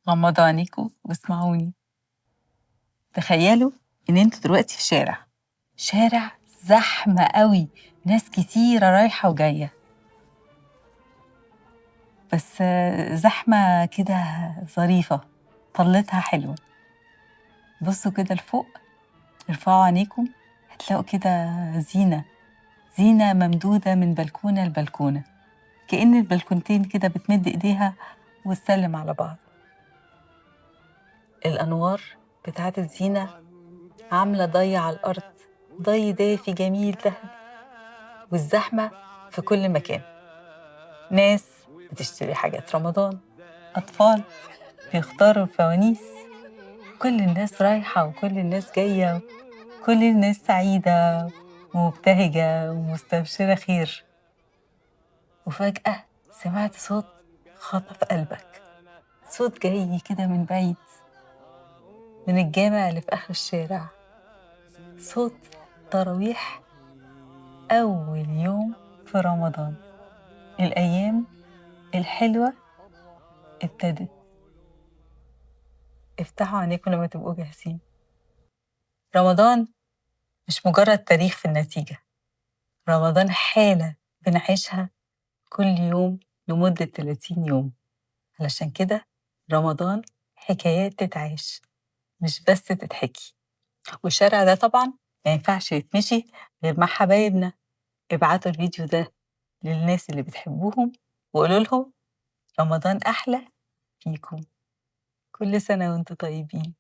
غمضوا عينيكوا واسمعوني. تخيلوا إن انتوا دلوقتي في شارع، شارع زحمة قوي، ناس كتيرة رايحة وجاية، بس زحمة كده ظريفة، طلتها حلوة. بصوا كده لفوق، ارفعوا عينيكم، هتلاقوا كده زينة، زينة ممدودة من بلكونة لبلكونة، كأن البلكونتين كده بتمد إيديها وتسلم على بعض. الأنوار بتاعت الزينة عاملة ضي على الأرض، ضي دافي جميل ذهبي، والزحمة في كل مكان. ناس بتشتري حاجات رمضان، أطفال بيختاروا الفوانيس، كل الناس رايحة وكل الناس جاية، كل الناس سعيدة ومبتهجة ومستبشرة خير. وفجأة سمعت صوت خطف قلبك، صوت جاي كده من بعيد، من الجامع اللي في آخر الشارع، صوت تراويح أول يوم في رمضان. الأيام الحلوة ابتدت. افتحوا عينيكم لما تبقوا جاهزين. رمضان مش مجرد تاريخ في النتيجة، رمضان حالة بنعيشها كل يوم لمدة 30 يوم. علشان كده رمضان حكايات تتعاش مش بس تتحكي. والشارع ده طبعا ما ينفعش يتمشي غير مع حبايبنا. ابعتوا الفيديو ده للناس اللي بتحبوهم وقولوا لهم رمضان أحلى فيكم. كل سنة وانتم طيبين.